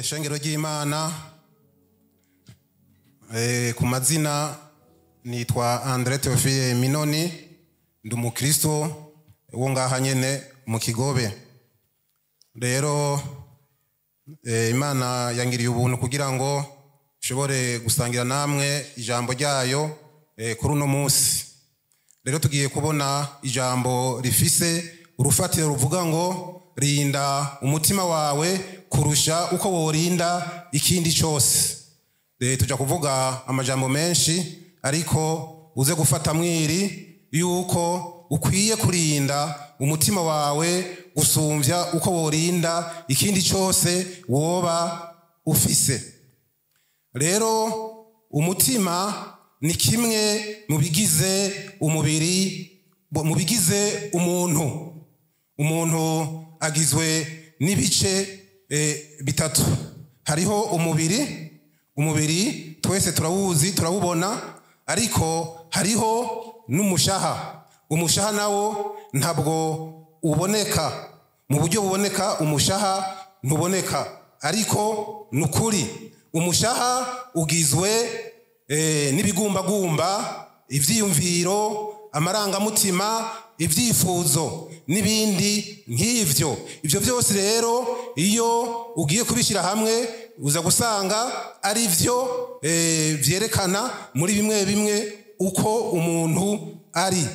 Shengero ry'Imana, ku mazina nitwa Andre Theophile Minoni, ndi umukristo wo ngaha nyene mu Kigobe. Rero Imana yangiriye ubuntu kugira ngo nshobore gusangira namwe ijambo ryayo kuri uno munsi. Rero tugiye kubona ijambo rifise urufatiro ruvuga ngo rinda umutima wawe kurusha uko worinda ikindi cyose. Tuja kuvuga amajambo menshi, ariko uze gufata mwiri yuko ukwiye kurinda umutima wawe gusumvya uko worinda ikindi cyose woba ufise. Rero umutima ni kimwe mu bigize umubiri, mu bigize umuntu. Umuntu agizwe n'ibice bitatu. Hariho umubiri, umubiri twese turawuzi, turawubona, ariko hariho n'umushaha. Umushaha nawo ntabwo uboneka mu buryo buboneka, umushaha ntuboneka, ariko nukuri umushaha ugizwe n'ibigumbagumba, ivyiyumviro, amarangamutima, ibyifuzo n'ibindi nk'ivyo. Ivyo byose rero iyo ugiye kubishyira hamwe uza gusanga ari vyo vyerekana muri bimwe bimwe uko umuntu ari.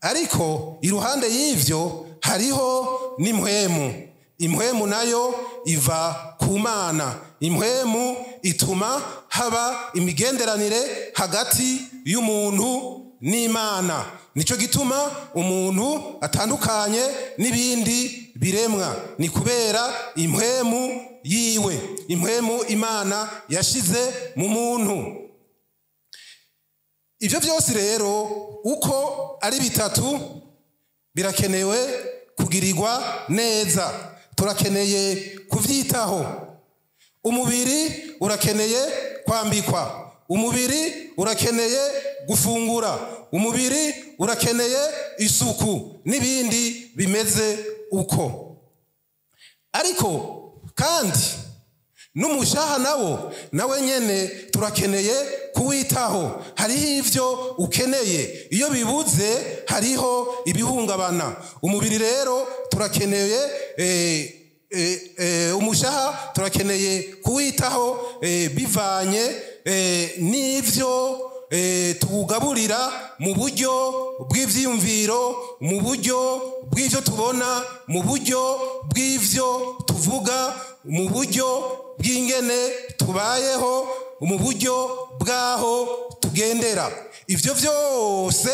Ariko iruhande y'ivyo hariho n'impwemu. Impwemu nayo iva ku Mana. Impwemu ituma haba imigenderanire hagati y'umuntu n'Imana. Nico gituma umuntu atandukanye n'ibindi biremwa, ni kubera impwemu yiwe, impwemu Imana yashize mu muntu. Ivyo byose rero uko ari bitatu birakenewe kugirirwa neza, turakeneye kuvyitaho. Umubiri urakeneye kwambikwa, umubiri urakeneye gufungura, umubiri urakeneye isuku n'ibindi bimeze uko. Ariko kandi n'umushaha nawo nawe nyene turakeneye kuwitaho. Hariho ivyo ukeneye, iyo bibuze hariho ibihungabana. Umubiri rero turakeneye umushaha turakeneye kuwitaho bivanye n'ivyo tuwugaburira mu buryo bw'ivyiyumviro, mu buryo bw'ivyo tubona, mu buryo bw'ivyo tuvuga, mu buryo bw'ingene tubayeho, mu buryo bw'aho tugendera. Ivyo vyose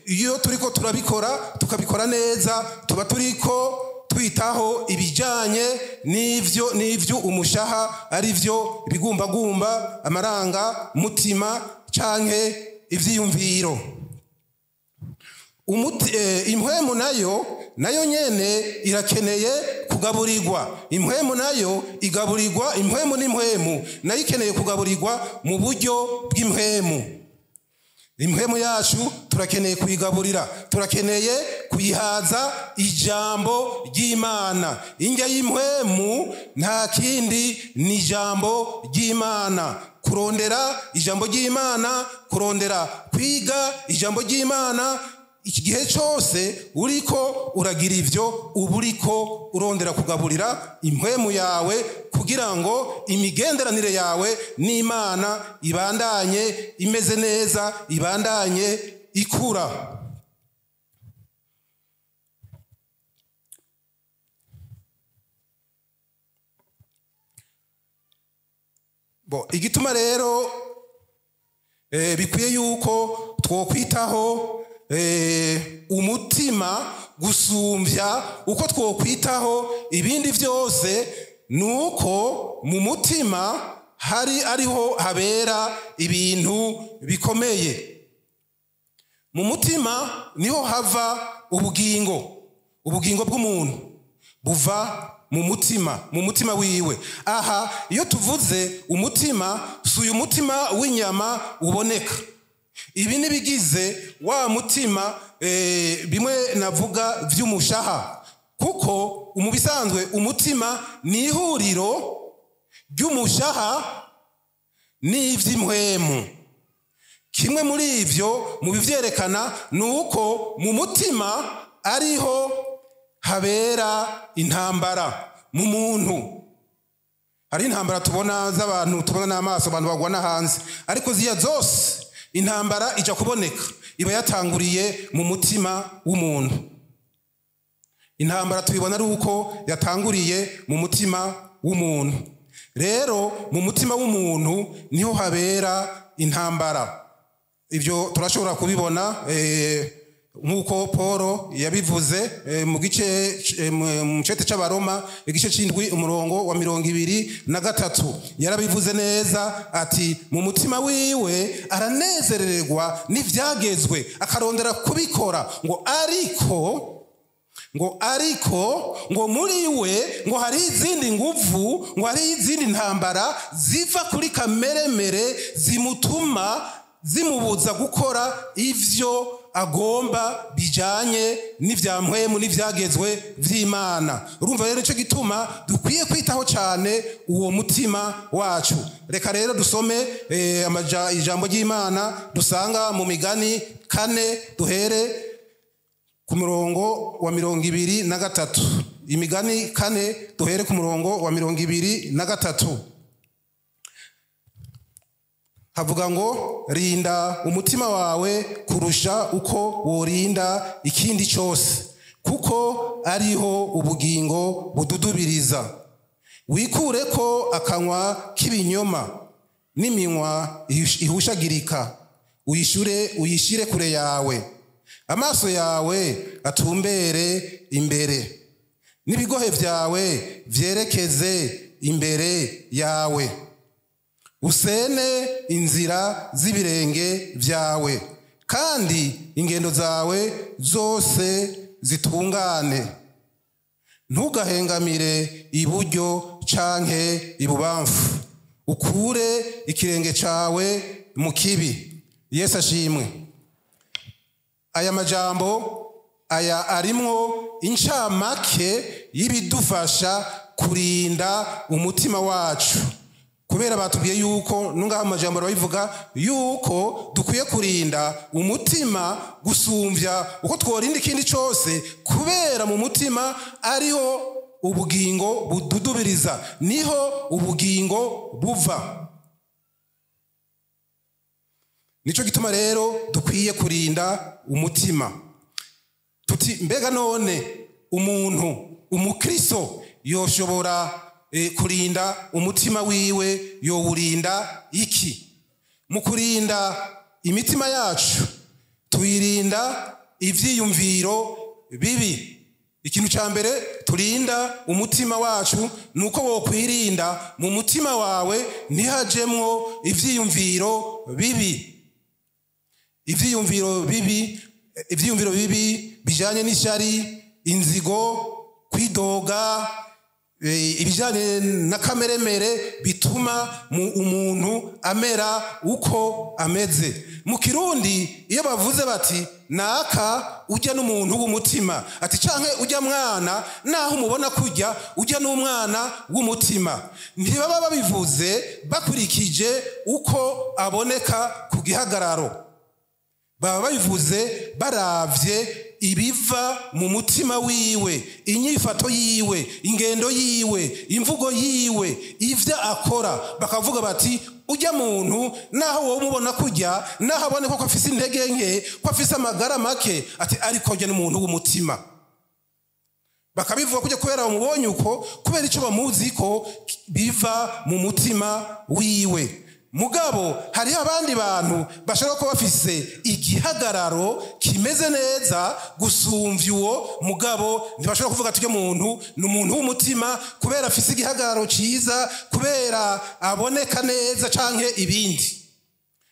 iyo turiko turabikora tukabikora neza, tuba turiko twitaho ibijanye n'ivyo umushaha, ari vyo ibigumbagumba, amaranga mutima canke ivyiyumviro. Impwemu nayo nyene irakeneye kugaburirwa. Impwemu nayo igaburirwa, impwemu n'impwemu nayo ikeneye kugaburirwa mu buryo bw'impwemu. Impwemu yacu turakeneye kuyigaburira, turakeneye kuyihaza ijambo ry'Imana. Indya y'impwemu nta kindi ni ijambo ry'Imana. Kurondera ijambo ry'Imana, kurondera kwiga ijambo ry'Imana, iki gihe cyose uriko uragira ivyo, uba uriko urondera kugaburira impwemu yawe kugira ngo imigenderanire yawe n'Imana ibandanye imeze neza, ibandanye ikura. Bo igituma rero bikwiye yuko twokwitaho umutima gusumbya uko twokwitaho ibindi vyose, nuko mu mutima hari ariho habera ibintu bikomeye. Mu mutima niho hava ubugingo, ubugingo bw'umuntu buva mu mutima, mu mutima wiwe. Aha iyo tuvuze umutima, si uyu mutima w'inyama uboneka. Ibi nibigize wa mutima bimwe navuga vy'umushaha, kuko mu bisanzwe umutima ni ihuriro By'umushaha n'ivy'impwemu. Kimwe muri ivyo mu bivyerekana ni uko mu mutima ariho habera intambara mu muntu. Hari intambara tubona z'abantu, tubona n'amaso, abantu bagwana hanze, ariko ziya zose intambara ija kuboneka iba yatanguriye mu mutima w'umuntu. Intambara tubibona ari uko yatanguriye mu mutima w'umuntu. Rero mu mutima w'umuntu niho habera intambara. Ibyo turashobora kubibona nk'uko Paul yabivuze mu gice mu cete c'Abaroma, igice c'indwi, umurongo wa 23. Yarabivuze neza ati mu mutima wiwe aranezererwa n'ivyagezwe, akarondera kubikora, ngo ariko ngo muri we ngo hari izindi nguvu, ngo hari izindi ntambara ziva kuri kameremere zimutuma zimubuza gukora ivyo agomba bijanye n'ivyampwemu n'ivyagezwe vy'Imana. Urumva rero ico gituma dukwiye kwitaho cyane uwo mutima wacu. Reka rero dusome ijambo ry'Imana dusanga mu Migani 4, duhere ku murongo wa 23. Imigani 4, duhere ku murongo wa 23. Havuga ngo rinda umutima wawe kurusha uko worinda ikindi cyose, kuko ariho ubugingo bududubiriza. Wikure ko akanwa k'ibinyoma n'iminwa ihushagirika, uyishire kure yawe. Amaso yawe atumbere imbere, n'ibigohe vyawe vyerekeze imbere yawe. Usene inzira z'ibirenge vyawe, kandi ingendo zawe zose zitungane. Ntugahengamire iburyo canke ibubamfu, ukure ikirenge cawe mu kibi. Yesu ashimwe. Aya majambo aya arimwo incamake y'ibidufasha kurinda umutima wacu. Kubera batubwiye yuko nungaha amajambo babivuga yuko dukwiye kurinda umutima gusumvya uko tworinda ikindi cyose, kubera mu mutima ariho ubugingo bududubiriza, niho ubugingo buva. Nico gituma rero dukwiye kurinda umutima. Tuti mbega none umuntu umukristo yoshobora kurinda umutima wiwe, yowurinda iki? Mu kurinda imitima yacu tuyirinda ivyiyumviro bibi. Ikintu ca mbere turinda umutima wacu nuko wokwirinda mu mutima wawe ntihajemwo ivyiyumviro bibi. Ivyiyumviro bibi, ivyiyumviro bibi bijanye n'ishari, inzigo, kwidoga, ibijanye na kameremere bituma umuntu amera uko ameze. Mu Kirundi iyo bavuze bati naka ujya n'umuntu w'umutima, ati canke ujya mwana naho umubona kujya ujya n'umwana w'umutima, ntibaba babivuze bakurikije uko aboneka ku gihagararo. Baba babivuze baravye ibiva mu mutima wiwe, inyifato yiwe, ingendo yiwe, imvugo yiwe, ivyo akora, bakavuga bati ujya muntu naho wowe umubona kujya, naho abone ko afise intege nke, ko afise amagara make, ati ariko jya n'umuntu w'umutima. Bakabivuga kujya kubera bamubonye uko, kubera ico bamuzi ko biva mu mutima wiwe. Mugabo hariho abandi bantu bashobora kuba bafise igihagararo kimeze neza gusumvya uwo mugabo, ntibashobora kuvuga ati uyo muntu ni umuntu w'umutima kubera afise igihagararo ciza, kubera aboneka neza canke ibindi.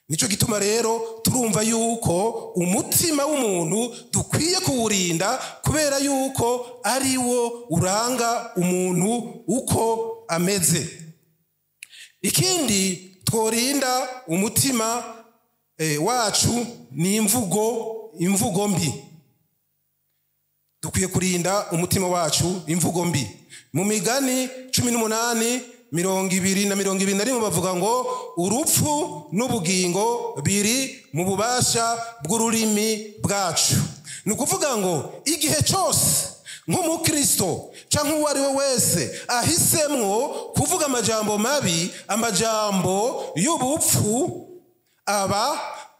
Nico gituma rero turumva yuko umutima w'umuntu dukwiye kuwurinda, kubera yuko ari wo uranga umuntu uko ameze. Ikindi tworinda umutima wacu ni imvugo mbi. Dukwiye kurinda umutima wacu imvugo mbi. Mu Migani 18 20 na 21 bavuga ngo urupfu n'ubugingo biri mu bubasha bw'ururimi bwacu. Ni ukuvuga ngo igihe cyose nk'umukristo cyangwa uwo ari we wese ahisemwo kuvuga amajambo mabi, amajambo y'ubupfu, aba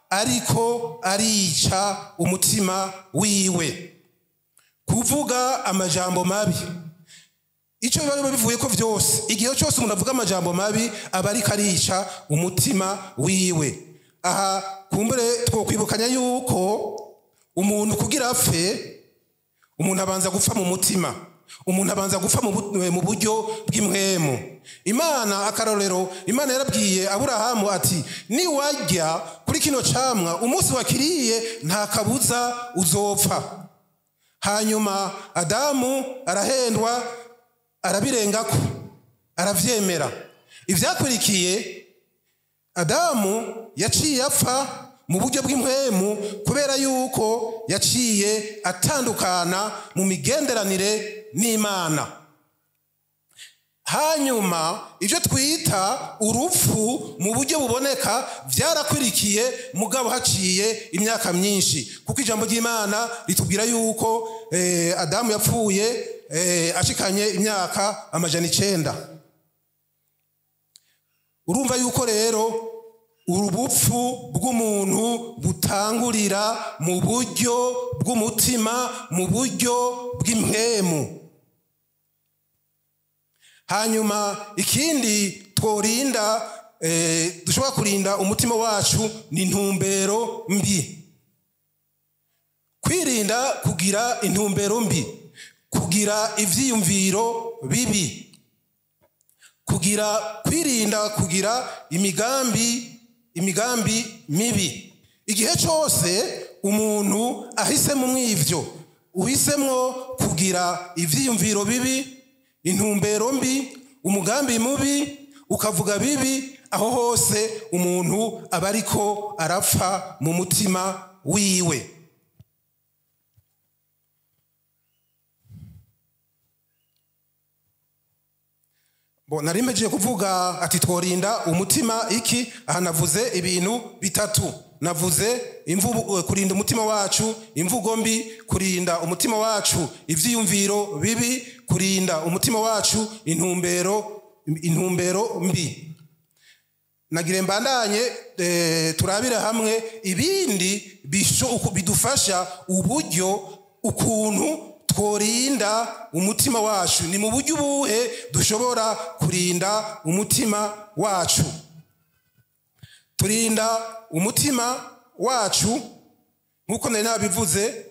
ariko arica umutima wiwe. Kuvuga amajambo mabi, icyo biba bivuye ko vyose, igihe cyose umuntu avuga amajambo mabi aba ariko arica umutima wiwe. Aha kumbure twokwibukanya yuko umuntu kugira apfe, umuntu abanza gupfa mu mutima, umuntu abanza gupfa mu buryo bw'impwemu. Imana akarorero, Imana yarabwiye Aburahamu ati niwajya kuri kino camwa umunsi wakiriye nta kabuza uzopfa. Hanyuma Adamu arahendwa, arabirengako, aravyemera. Ivyakurikiye, Adamu yaciye apfa mu buryo bw'impwemu kubera yuko yaciye atandukana mu migenderanire n'Imana. Hanyuma ivyo twita urupfu mu buryo buboneka vyarakwirikiye, mugabo haciye imyaka myinshi, kuko ijambo ry'Imana ritubwira yuko Adamu yapfuye ashikanye imyaka 900. Urumva yuko rero urupfu bw'umuntu butangurira mu buryo bw'umutima, mu buryo bw'impwemu. Hanyuma ikindi tworinda, dushobora kurinda umutima wacu ni intumbero mbi. Kwirinda kugira intumbero mbi, kugira ivyiyumviro bibi, kwirinda kugira imigambi mibi. Igihe cyose umuntu ahisemo mwivyo, uhisemwo kugira ivyiyumviro bibi, intumbero mbi, umugambi mubi, ukavuga bibi, aho hose umuntu aba ariko arapfa mu mutima wiwe. Bo narimeje kuvuga ati tworinda umutima iki. Aha navuze ibintu bitatu. Navuze imvugo, kurinda umutima wacu imvugo mbi, kurinda umutima wacu ivyiyumviro bibi, kurinda umutima wacu intumbero mbi. Nagire mbandanye turabira hamwe ibindi bidufasha uburyo ukuntu tworinda umutima wacu. Ni mu buryo ubuhe dushobora kurinda umutima wacu? Turinda umutima wacu nkuko nari nabivuze,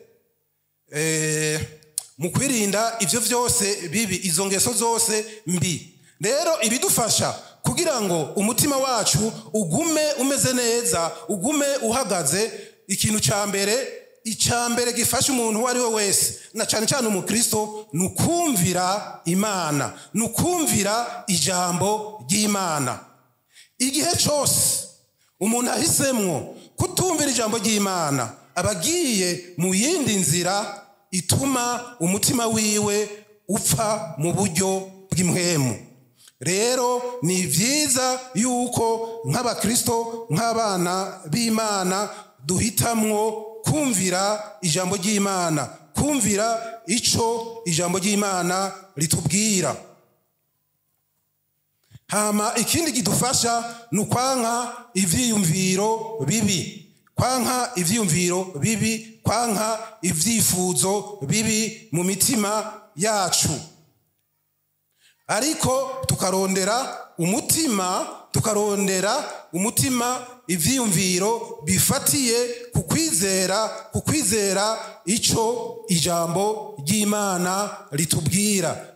mu kwirinda ivyo vyose bibi, izo ngeso zose mbi. Rero ibidufasha kugira ngo umutima wacu ugume umeze neza, ugume uhagaze, ikintu ca mbere, icambere gifasha umuntu uwo ari we wese na cyane cyane umukristo, nukumvira Imana, nukumvira ijambo ry'Imana. Igihe cyose umuntu ahisemwo kutumvira ijambo ry'Imana, abagiye mu yindi nzira ituma umutima wiwe upfa mu buryo bw'impwemu. Rero ni vyiza yuko nk'abakristo, nk'abana b'Imana, duhitamwo kumvira ijambo ry'Imana, kumvira ico ijambo ry'Imana ritubwira. Hama ikindi kidufasha ni kwanka ivyiyumviro bibi, kwanka ivyiyumviro bibi, kwanka ivyifuzo bibi mu mitima yacu. Ariko tukarondera umutima, tukarondera umutima ivyiyumviro bifatiye ku kwizera ico ijambo ry'Imana ritubwira.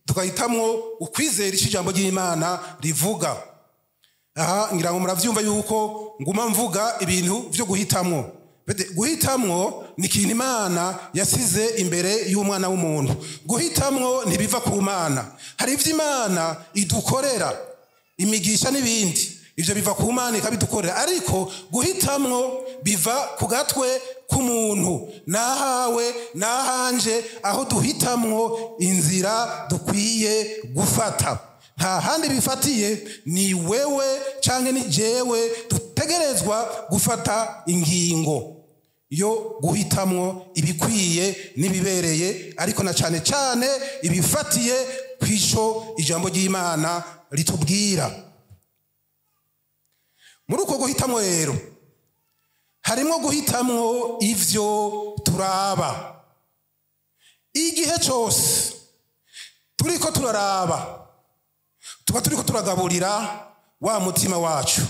Tugahitamwo ukwizera ico ijambo ry'Imana rivuga. Aha ngira ngo muravyumva yuko nguma mvuga ibintu vyo guhitamwo. Guhitamwo ni ikintu Imana yasize imbere y'umwana w'umuntu. Guhitamwo ntibiva ku Mana. Hari ivyo Imana idukorera, imigisha n'ibindi, ivyo biva ku Mana ikabidukorera, ariko guhitamwo biva ku gatwe k'umuntu, nahawe nahanje aho duhitamwo inzira dukwiye gufata. Nta handi bifatiye, ni wewe canke ni jewe dutegerezwa gufata ingingo yo guhitamwo ibikwiye n'ibibereye, ariko na cane cane ibifatiye kwico ijambo ry'Imana ritubwira. Muri uko guhitamwo rero harimo guhitamwo ivyo turaba. Igihe cose turiko turaraba, tuba turiko turagaburira wa mutima wacu.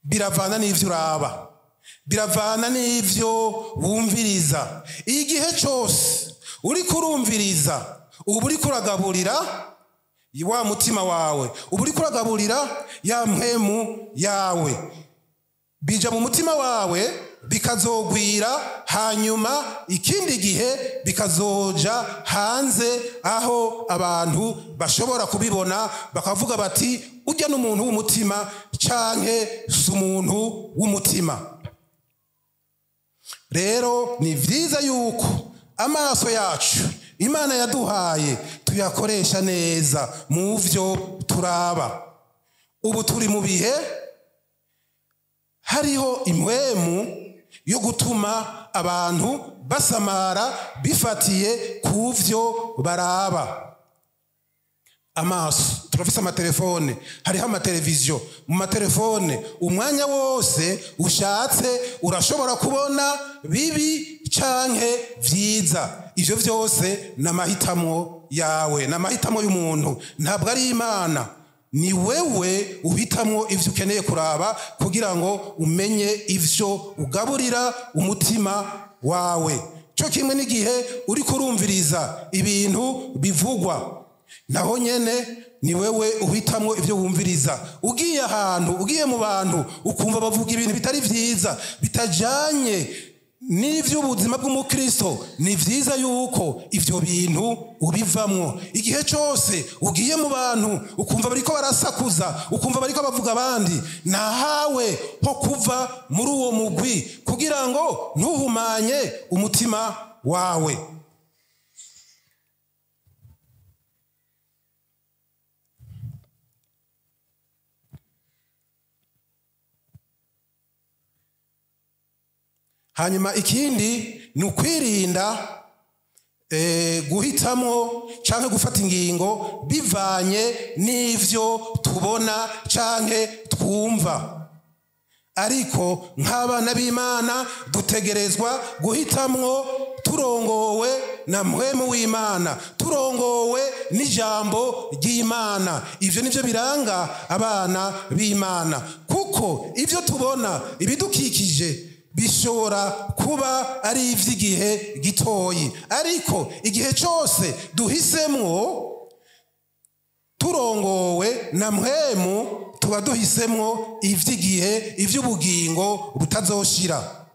Biravana n'ivyo uraba, biravana n'ivyo wumviriza. Igihe cose uriko urumviriza, uba uriko uragaburira wa mutima wawe, uba uriko uragaburira ya mpwemu yawe. Bija mu mutima wawe bikazogwira, hanyuma ikindi gihe bikazoja hanze aho abantu bashobora kubibona bakavuga bati ujya n'umuntu w'umutima canke si umuntu w'umutima. Rero ni vyiza yuko amaso yacu Imana yaduhaye tuyakoresha neza mu vyo turaba. Ubu turi mu bihe hariho impwemu yo gutuma abantu basamara bifatiye ku vyo baraba. Amaso, turafise amatelefone, hariho amateleviziyo. Mu matelefone umwanya wose ushatse urashobora kubona bibi canke vyiza. Ivyo vyose n'amahitamo yawe, n'amahitamo y'umuntu, ntabwo ari Imana. Ni wewe uhitamwo ivyo ukeneye kuraba kugira ngo umenye ivyo ugaburira umutima wawe. Cyo kimwe n'igihe uri kurumviriza ibintu bivugwa, naho nyene ni wewe uhitamwo ivyo wumviriza. Ugiye ahantu, ugiye mu bantu, ukumva bavuga ibintu bitari vyiza, bitajanye n'ivy'ubuzima bw'umukristo, ni vyiza yuko ivyo bintu ubivamwo. Igihe cose ugiye mu bantu ukumva bariko barasakuza, ukumva bariko bavuga abandi, nahawe ho kuva muri uwo mugwi kugira ngo ntuhumanye umutima wawe. Hanyuma ikindi ni ukwirinda guhitamo canke gufata ingingo bivanye n'ivyo tubona canke twumva. Ariko nk'abana b'Imana dutegerezwa guhitamwo turongowe na mpwemu w'Imana, turongowe n'ijambo ry'Imana. Ivyo nivyo biranga abana b'Imana, kuko ivyo tubona ibidukikije bishobora kuba ari ivy'igihe gitoyi, ariko igihe cose duhisemwo turongowe na mpwemu tuba duhisemwo ivy'igihe, ivy'ubugingo butazoshira.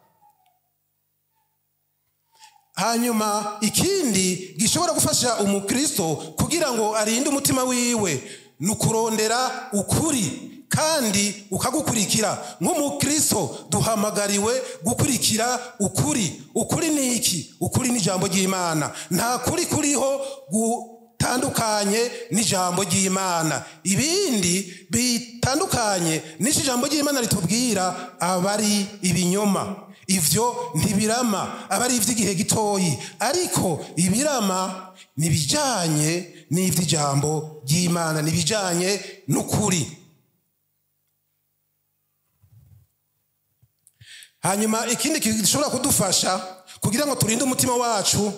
Hanyuma ikindi gishobora gufasha umukristo kugira ngo arinde umutima wiwe ni ukurondera ukuri kandi ukagukurikira. Nk'umukristo duhamagariwe gukurikira ukuri. Ukuri ni iki? Ukuri ni ijambo ry'Imana. Nta kuri kuriho gutandukanye n'ijambo ry'Imana. Ibindi bitandukanye n'ijambo ry'Imana ritubwira abari ibinyoma. Ivyo ntibirama, abari ivy'igihe gitoyi, ariko ibirama nibijanye n'ivy'ijambo ry'Imana, nibijanye n'ukuri. Hanyuma ikindi gishobora kudufasha kugira ngo turinde umutima wacu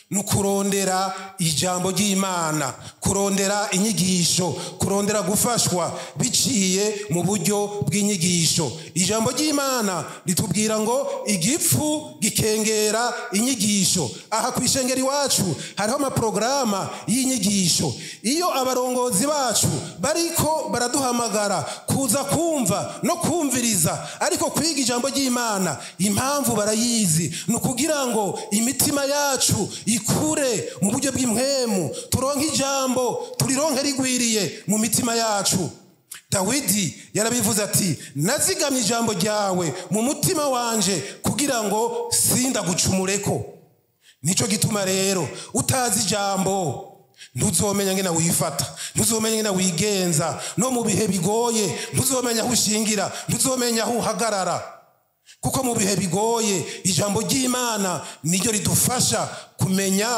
ni kurondera ijambo ry'Imana, kurondera inyigisho, kurondera gufashwa biciye mu buryo bw'inyigisho. Ijambo ry'Imana ritubwira ngo igipfu gikengera inyigisho. Aha kwishengera iwacu hariho amaprograma y'inyigisho. Iyo abarongozi bacu bariko baraduhamagara kuza kumva no kumviriza, ariko kwiga ijambo ry'Imana, impamvu barayizi ni ukugira ngo imitima yacu ikure mu buryo bw'impwemu, turonke ijambo, turironke rigwiriye mu mitima yacu. Dawidi yarabivuze ati nazigamye ijambo ryawe mu mutima wanje kugira ngo Sindagucumureko. Nico gituma rero utazi ijambo ntuzomenya ngena wifata, ntuzomenya ngena wigenza no mu bihe bigoye, ntuzomenya aho ushingira, ntuzomenya aho uhagarara. Kuko mu bihe bigoye ijambo ry'Imana niryo ridufasha kumenya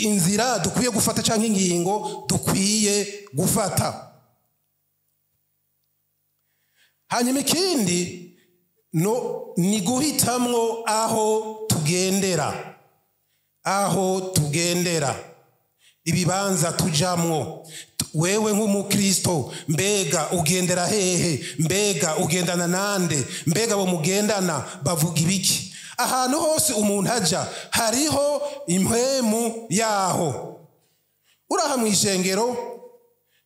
inzira dukwiye gufata canke ingingo dukwiye gufata. Hanyuma ikindi no ni guhitamwo aho tugendera, aho tugendera, ibibanza tujamwo. Wewe nk'umukristo, mbega ugendera hehe? Mbega ugendana nande? Mbega bo mugendana bavuga ibiki? Ahantu hose umuntu aja hariho impwemu yaho. Uraha mw'ishengero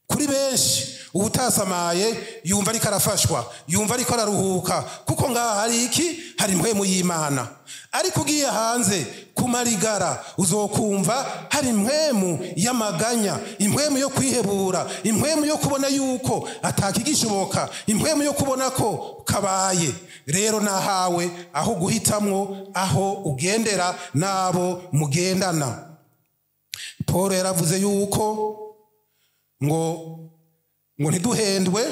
kuri benshi ubutasamaye yumva ariko arafashwa, yumva ariko araruhuka, kuko ngaha hari iki? Hari impwemu y'Imana. Ariko ugiye hanze kumarigara uzokumva hari impwemu y'amaganya, impwemu yo kwihebura, impwemu yo kubona yuko atakigishoboka, impwemu yo kubona ko kabaye. Rero nahawe aho guhitamwo aho ugendera nabo mugendana. Paul yaravuze yuko ngo ntiduhendwe,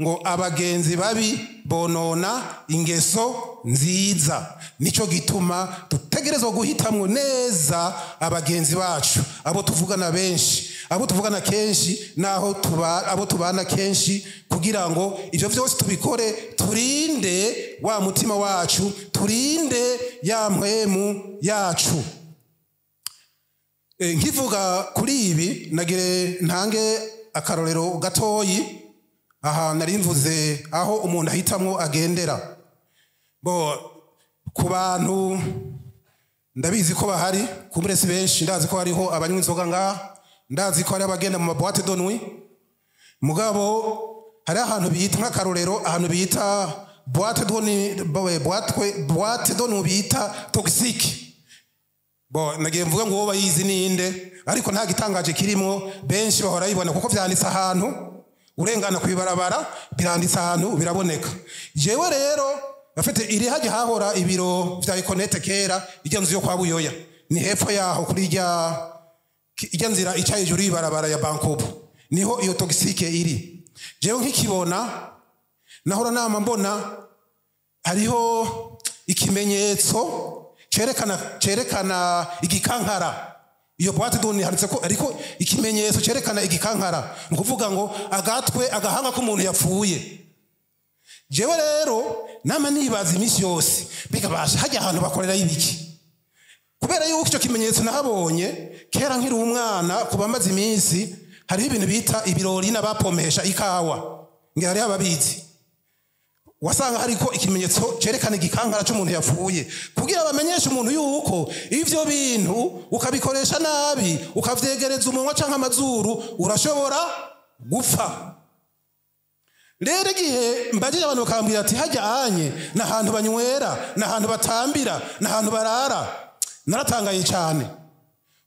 ngo abagenzi babi bonona ingeso nziza. Nico gituma dutegerezwa guhitamwo neza abagenzi bacu, abo tuvugana benshi, abo tuvugana kenshi, naho abo tubana kenshi, kugira ngo ivyo vyose tubikore turinde wa mutima wacu, turinde ya mpwemu yacu. Nkivuga kuri ibi nagire ntange akarorero gatoyi. Aha narimvuze aho umuntu ahitamwo agendera. Bo ku bantu ndabizi ko bahari kumuresi benshi, ndazi ko hariho abanywa inzoga ngaha, ndazi ko hari abagenda mu maboîte de nuit. Mugabo hari ahantu bita nk'akarorero, ahantu bita boîte de nuit, boîte de nuit bita toxique. Bo nagiye mvuga ngo bayizi ninde, ariko nta gitangaje kirimo, benshi bahora yibona kuko vyanditse ahantu urengana kwibarabara, biranditse ahantu biraboneka. Jewe rero bafite iri haje hahora ibiro vya Econete kera, ijya nzu yo kwa Buyoya ni hepfo yaho kuri ijya nzira ica hejuru y'ibarabara ya Bankobo, niho iyo toxique iri. Jewe nkikibona nahora nama mbona hariho ikimenyetso cerekana igikankara. Iyo boîte de nuit handitse ko ariko ikimenyetso cerekana igikankara, ni kuvuga ngo agatwe agahanga k'umuntu yapfuye. Jewe rero nama nibaza iminsi yose, mbega basha hajya ahantu bakorera ibiki? Kubera yuko ico kimenyetso nahabonye kera nkiri umwana, kubamaze iminsi hariho ibintu bita ibirori n'abapomesha ikawa, ngira hariho ababizi. Wasanga hariko ikimenyetso cerekana igikankara c'umuntu yapfuye, kugira bamenyeshe umuntu yuko ivyo bintu ukabikoresha nabi, ukavyegereza umunwa canke amazuru, urashobora gupfa. Rero igihe mbajije abantu bakambwira ati hajya anye n'ahantu banywera, n'ahantu batambira, n'ahantu barara, naratangaye cyane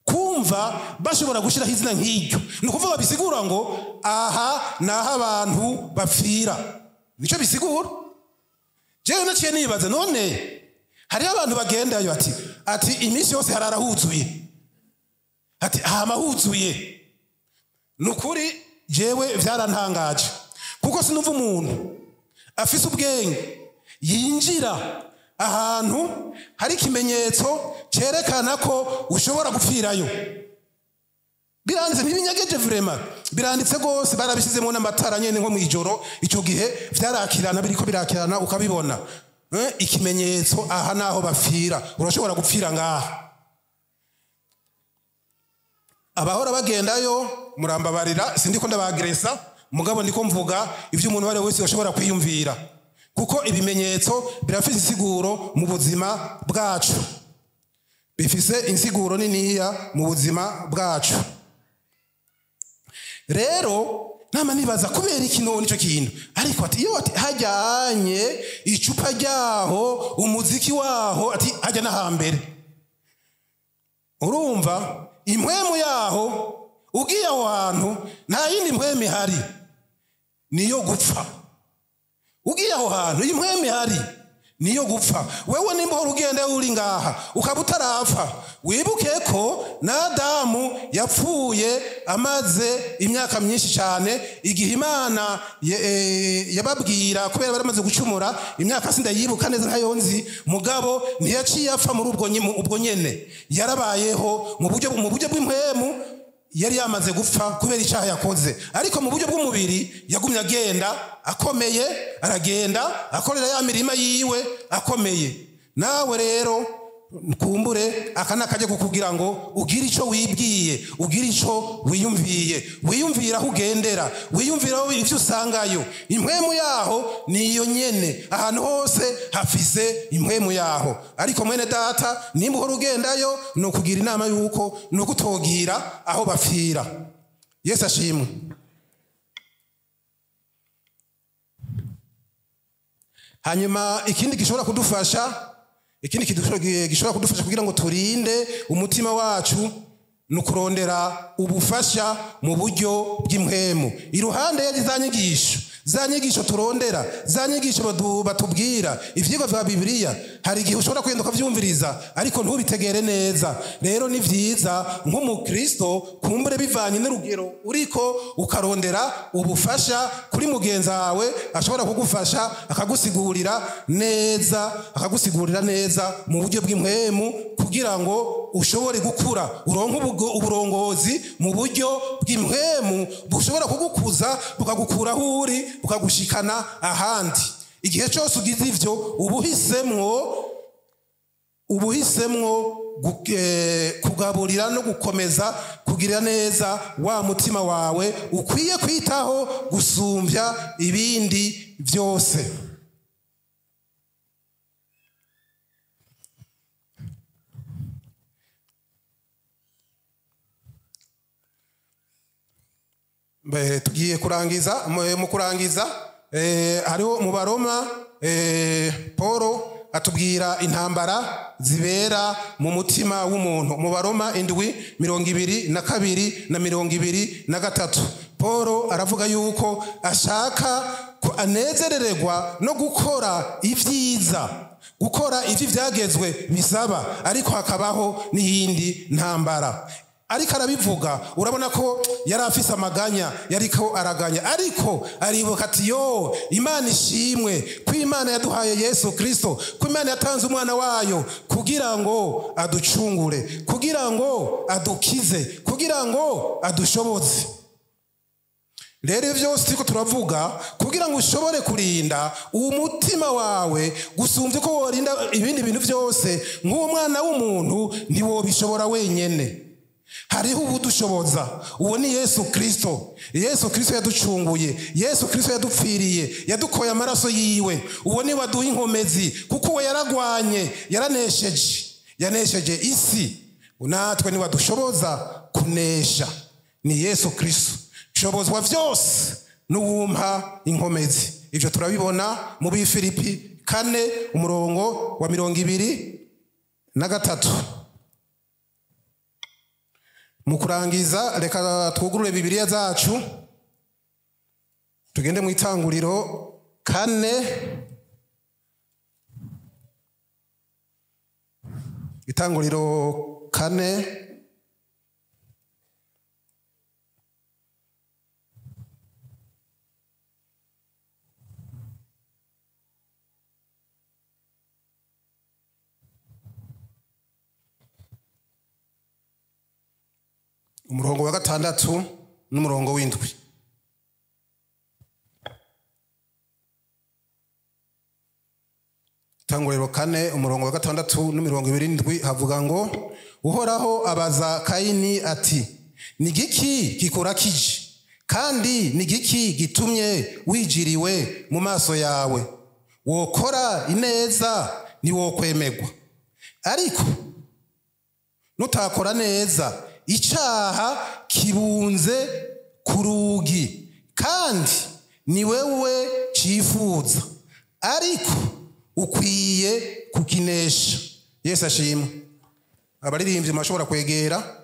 kumva bashobora gushiraho izina nk'iryo. Ni ukuvuga bisigura ngo aha naho abantu bapfira, nico bisigura. Jewe naciye nibaza, none hariho abantu bagendayo ati iminsi yose harara huzuye, ati hama huzuye. Nukuri jewe vyarantangaje, kuko sinumva umuntu afise ubwenge yinjira ahantu hari ikimenyetso cerekana ko ushobora gupfirayo. Biranditse, ntibinyageje vraiment, biranditse gose, barabishizemo n'amatara nyene nko mwijoro. Ico gihe vyarakirana, biriko birakirana ukabibona. Ikimenyetso aha naho bapfira, urashobora gupfira ngaha. Abahora bagendayo murambabarira, sindiko ndabagresa, mugabo ndiko mvuga ivyo umuntu wari wese ashobora kwiyumvira, kuko ibimenyetso birafise insiguro mu buzima bwacu, bifise insiguro niniya mu buzima bwacu. Rero nama nibaza kubera iki none ico kintu, ariko ati iyo ati hajyanye icupa ryaho, umuziki waho, ati hajya n'ahambere. Urumva impwemu yaho, ugiye aho hantu nta yindi mpwemu ihari, niyo gupfa. Ugiye aho hantu impwemu ihari Niyo gupfa. Wewe nimba uhora ugenda uri ngaha ukaba utarapfa, wibuke ko na Adamu yapfuye amaze imyaka myinshi cyane. Igihe Imana yababwira, kubera baramaze gucumura imyaka sindayibuka neza ntayo nzi, mugabo ntiyaciye apfa muri ubwo nyene, yarabayeho mu buryo bw'impwemu. Yari yamaze gupfa kubera icyaha yakoze, ariko mu buryo bw'umubiri yagumye agenda akomeye, aragenda akorera ya mirima yiwe akomeye. Nawe rero kumbure aka nakajya kukugira ngo ugire icyo wibwiye, ugire icyo wiyumviye, wiyumvira aho ugendera, wiyumvira aho ibyo usangayo. Impwemu yaho niyo nyene, ahantu hose hafise impwemu yaho. Ariko mwene data, nimba uhora ugendayo, ni ukugira inama yuko ni ukutogira aho bapfira. Yesu ashimwe. Hanyuma ikindi gishobora kudufasha, ikindi gishobora kudufasha kugira ngo turinde umutima wacu, ni ukurondera ubufasha mu buryo bw'impwemu. Iruhande ya za nyigisho turondera, za nyigisho batubwira, ivyigwa vya Bibiliya, hari igihe ushobora kugenda ukavyumviriza ariko ntubitegere neza. Rero ni vyiza nk'umukristo kumbure bivanye n'urugero uriko, ukarondera ubufasha kuri mugenzi wawe ashobora kugufasha, akagusigurira neza mu buryo bw'impwemu, kugira ngo ushobore gukura, uronke uburongozi mu buryo bw'impwemu bushobora kugukuza, bukagukura aho uri bukagushikana ahandi. Igihe cyose ugize ivyo, ubuhisemwo kugaburira no gukomeza kugira neza wa mutima wawe ukwiye kwitaho gusumbya ibindi byose. Tugiye kurangiza. Mu kurangiza, hariho mu Baroma, Paul atubwira intambara zibera mu mutima w'umuntu. Mu Baroma 7:22 na 23, Paul aravuga yuko ashaka ko anezerererwa no gukora ivyiza, gukora ivyo vyagezwe bisaba, ariko hakabaho n'iyindi ntambara. Ariko arabivuga, urabona ko yari afise amaganya, yariko araganya, ariko aribuka ati yo Imana ishimwe ko Imana yaduhaye Yesu Kristo, ko Imana yatanze umwana wayo kugira ngo aducungure, kugira ngo adukize, kugira ngo adushoboze. Rero byose turiko turavuga kugira ngo ushobore kurinda umutima wawe gusumbya ko worinda ibindi bintu byose, nk'umwana w'umuntu ntiwobishobora wenyene. Hariho ubudushoboza, uwo ni Yesu Kristo. Yesu Kristo yaducunguye, Yesu Kristo yadupfiriye, yadukoye amaraso yiwe. Uwo ni waduha inkomezi, kuko we yaragwanye, yaranesheje, yanesheje isi. Natwe ni wadushoboza kunesha, ni Yesu Kristo. Shobozwa vyose n'uwumpa inkomezi. Ivyo turabibona mu Bifilipi 4 umurongo wa 23. Mu kurangiza, reka twugurure Bibiliya zacu tugende mu Itanguriro 4, Itanguriro 4, umurongo wa 6 n'umurongo w'7. Itanguriro 4 umurongo wa 6 n'imirongo 27 havuga ngo Uhoraho abaza Kayini ati ni giki kikurakije, kandi ni giki gitumye wijiriwe mu maso yawe? Wokora ineza ntiwokwemegwa, ariko nutakora neza icaha kibunze ku rugi, kandi ni wewe cifuza, ariko ukwiye kukinesha. Yesu ashimwe. Abaririmbyi mashobora kwegera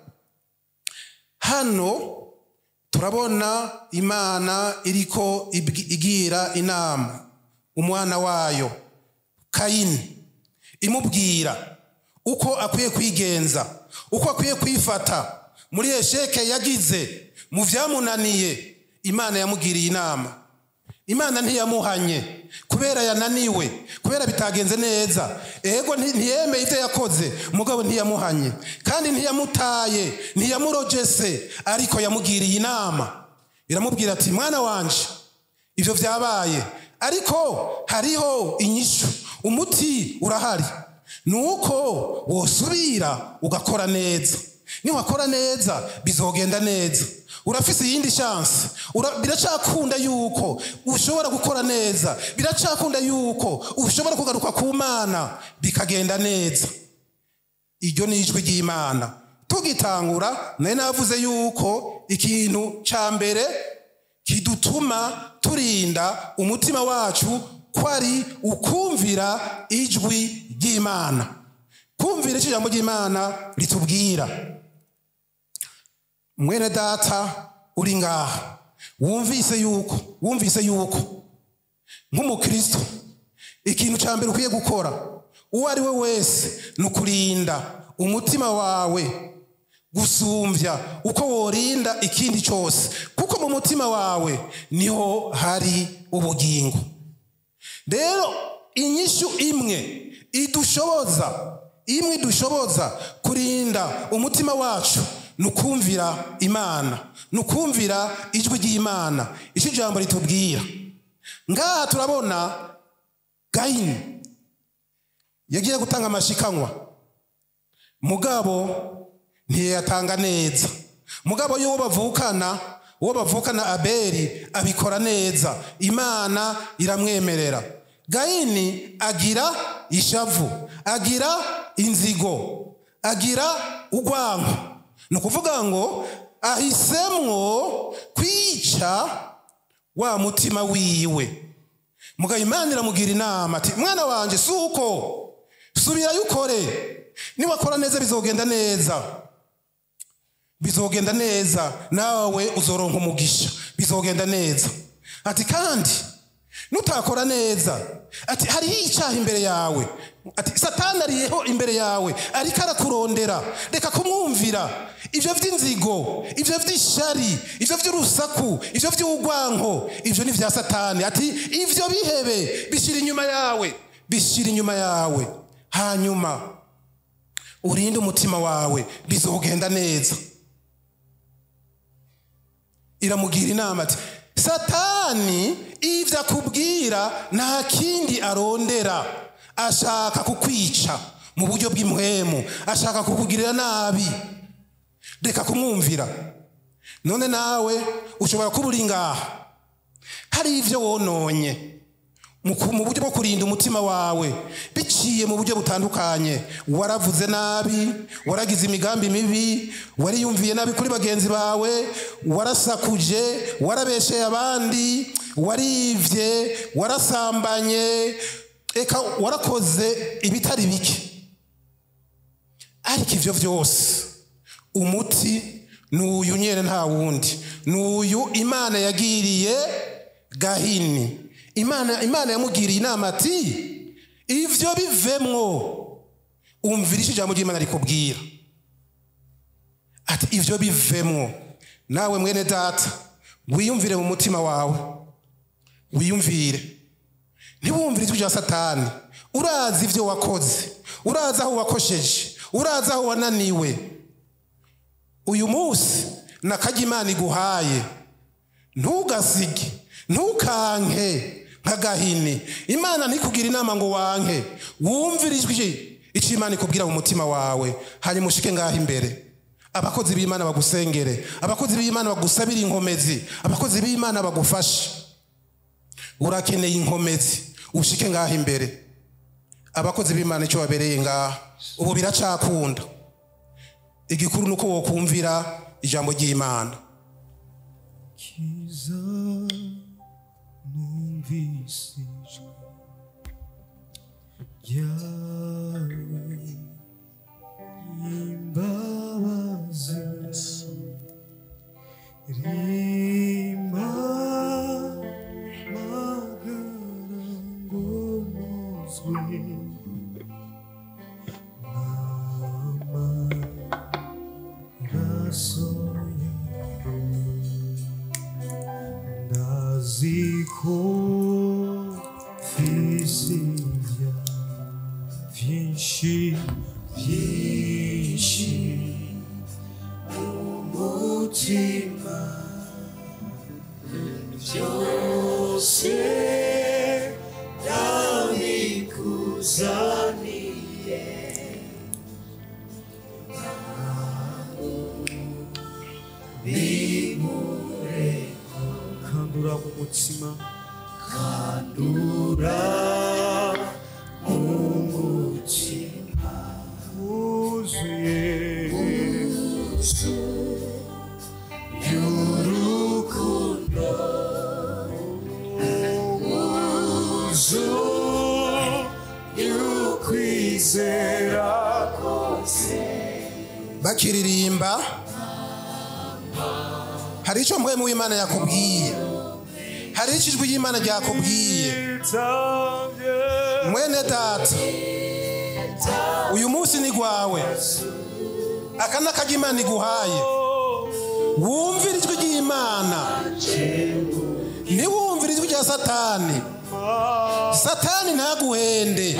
hano. Turabona Imana iriko igira inama umwana wayo Kayini, imubwira uko akwiye kwigenza, uko akwiye kwifata muri échec yagize, mu vyamunaniye. Imana yamugiriye inama. Imana ntiyamuhanye kubera yananiwe, kubera bitagenze neza. Ego, ntiyemeye ibyo yakoze, mugabo ntiyamuhanye kandi ntiyamutaye, ntiyamurojese, ariko yamugiriye inama, iramubwira ati: "Mwana wanje, ibyo byabaye, ariko hariho inyishu, umuti urahari, ni uko wosubira ugakora neza. Niwakora neza bizogenda neza. Urafise iyindi chance. Biracakunda yuko ushobora gukora neza, biracakunda yuko ushobora kugaruka ku Mana bikagenda neza." Iryo ni ijwi ry'Imana. Tugitangura nari navuze yuko ikintu ca mbere kidutuma turinda umutima wacu ko ari ukumvira ijwi ry'Imana, kumvira icyo ijambo ry'Imana ritubwira. Mwene data uri ngaha, wumvise yuko nk'umukristo ikintu cya mbere ukwiye gukora, uwo ari we wese, ni ukurinda umutima wawe gusumbya uko worinda ikindi cyose, kuko mu mutima wawe niho hari ubugingo. Rero inyishu imwe idushoboza kurinda umutima wacu ni ukumvira Imana, ni ukumvira ijwi ry'Imana, icyo ijambo ritubwira. Ngaha turabona Gayini yagiye gutanga amashikanwa, mugabo ntiyatanga neza. Mugabo y'uwo bavukana Abeli abikora neza, Imana iramwemerera. Gayini agira ishavu, agira inzigo, agira urwango. Ni ukuvuga ngo ahisemwo kwica wa mutima wiwe. Mugabo Imana iramugira inama ati: "Mwana wanje, si uko, subirayo ukore. Niwakora neza bizogenda neza, bizogenda neza, nawe uzoronka umugisha, bizogenda neza." Ati: "Kandi nutakora neza," ati, "hariho icyaha imbere yawe," ati, "Satani ariho imbere yawe, ariko arakurondera. Reka kumwumvira. Ibyo by'inzigo, ibyo by'ishari, ibyo by'urusaku, ibyo by'urwanko, ibyo ni bya Satani." Ati: "Ibyo bihebe, bishyira inyuma yawe, bishyira inyuma yawe, hanyuma urinde umutima wawe, bizogenda neza." Iramugira inama ati: "Satani ibyo akubwira nta kindi arondera, ashaka kukwica mu buryo bw'impwemu, ashaka kukugirira nabi. Reka kumwumvira." None nawe ushobora kuba uri ngaha, hari ibyo wononye mu buryo bwo kurinda umutima wawe biciye mu buryo butandukanye. Waravuze nabi, waragize imigambi mibi, wariyumviye nabi kuri bagenzi bawe, warasakuje, warabesheye abandi, warivye, warasambanye, eka warakoze ibitari bike. Ariko ivyo vyose umuti ni uyu nyene, nta wundi, ni uyu Imana yagiriye Gahini. Imana yamugiriye inama ati: "Ivyo bivemwo, umvira icyo ijambo ry'Imana rikubwira." Ati: "Ivyo bivemwo." Nawe mwene data, wiyumvire mu mutima wawe, wiyumvire, ntiwumvire ijwi rya Satani. Urazi ibyo wakoze, urazi aho wakosheje, urazi aho wananiwe. Uyu munsi nakajya Imana iguhaye, ntugasige, ntukanke nka Gahini. Imana ntikugire inama ngo wanke. Wumvire ijwi, icyo Imana ikubwira mu mutima wawe, hanyuma ushike ngaho imbere, abakozi b'Imana bagusengere, abakozi b'Imana bagusabire inkomezi, abakozi b'Imana bagufashe. Urakeneye inkomezi, ushike ngaho imbere. Abakozi b'Imana icyo babereye ngaha ubu biracakunda. Igikuru ni uko wokumvira ijambo ry'Imana. Kiza, numvise ijwi ryawe y'imbabazi rimpa magara ngo mpozwe. N'amaraso ndazi ko mfise ivyaha vyinshi vyinshi umutima byose ndabikuzaniye bimureko kandura mu mutima kandura umutima wuzuye y'urukundo wuzuye ukwizera kose Bakiririmba, hari icyo mpwemu w'Imana yakubwiye, hari icyo ijwi ry'Imana ryakubwiye. Nitavye Mwene data, uyu munsi ni gwawe, aka ni akaryo Imana iguhaye. Wumvire ijwi ry'Imana, ntiwumvire ijwi rya Satani. Satani ntaguhende.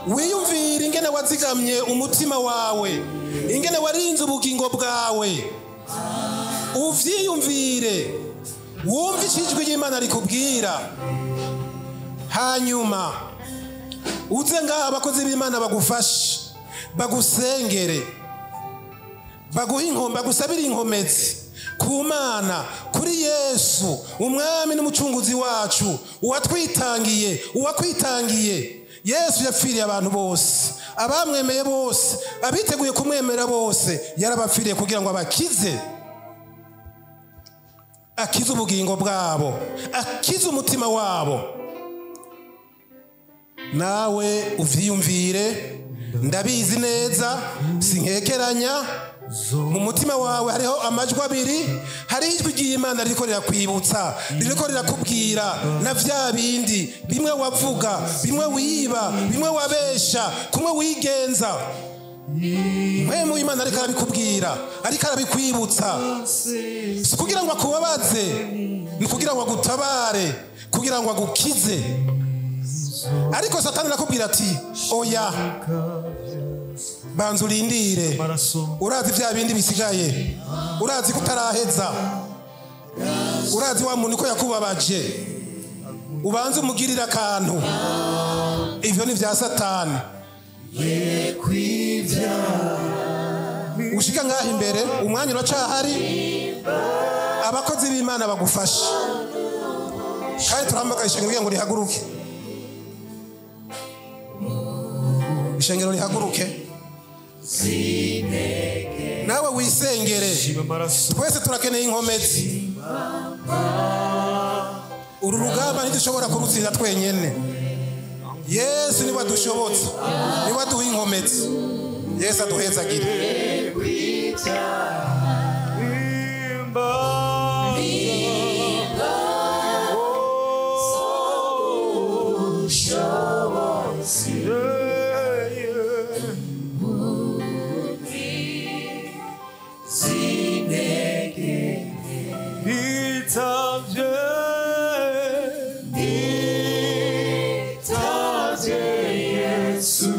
Wiyumvire ingene wazigamye umutima wawe, ingene warinze ubugingo bwawe, uvyiyumvire, wumve icyo ijwi ry'Imana rikubwira. Hanyuma uze ngaha abakozi b'Imana bagufashe, bagusengere, baguhe inkombe, bagusabire inkomezi ku Mana, kuri Yesu umwami n'umucunguzi wacu, uwatwitangiye, uwakwitangiye. Yesu yapfiriye abantu bose, abamwemeye bose, abiteguye kumwemera bose, yarabapfiriye kugira ngo abakize, akize ubugingo bwabo, akize umutima wabo. Nawe uvyiyumvire, ndabizi neza, sinkekeranya, mu mutima wawe hariho amajwi abiri. Hariho ijwi ry'Imana ririko rirakwibutsa, ririko rirakubwira na vya bindi bimwe wavuga, bimwe wiba, bimwe wabesha, kumwe wigenza. Mpwemu w'Imana ariko arabikubwira, ariko arabikwibutsa, si kugira ngo akubabaze, ni kugira ngo agutabare, kugira ngo agukize. Ariko Satani arakubwira ati oya, banza urindire, amaraso urazi vya bindi bisigaye, urazi ko utaraheza, urazi wa muntu ko yakubabaje, ubanze umugirire akantu. Ivyo ni vya Satani. Ushika ngaha imbere, umwanya uracahari, abakozi b'Imana bagufashe. Kandi turahamagaye ishengero kugira ngo rihaguruke, ishengero rihaguruke, nawe wisengere. Shima amaraso Twese turakeneye inkomezi. Uru rugamba ntidushobora kurutsinda twenyene. Yesu niwe adushobotse, niwe aduha inkomezi. Yesu aduhezagire. Nitavye, nitavye Yesu.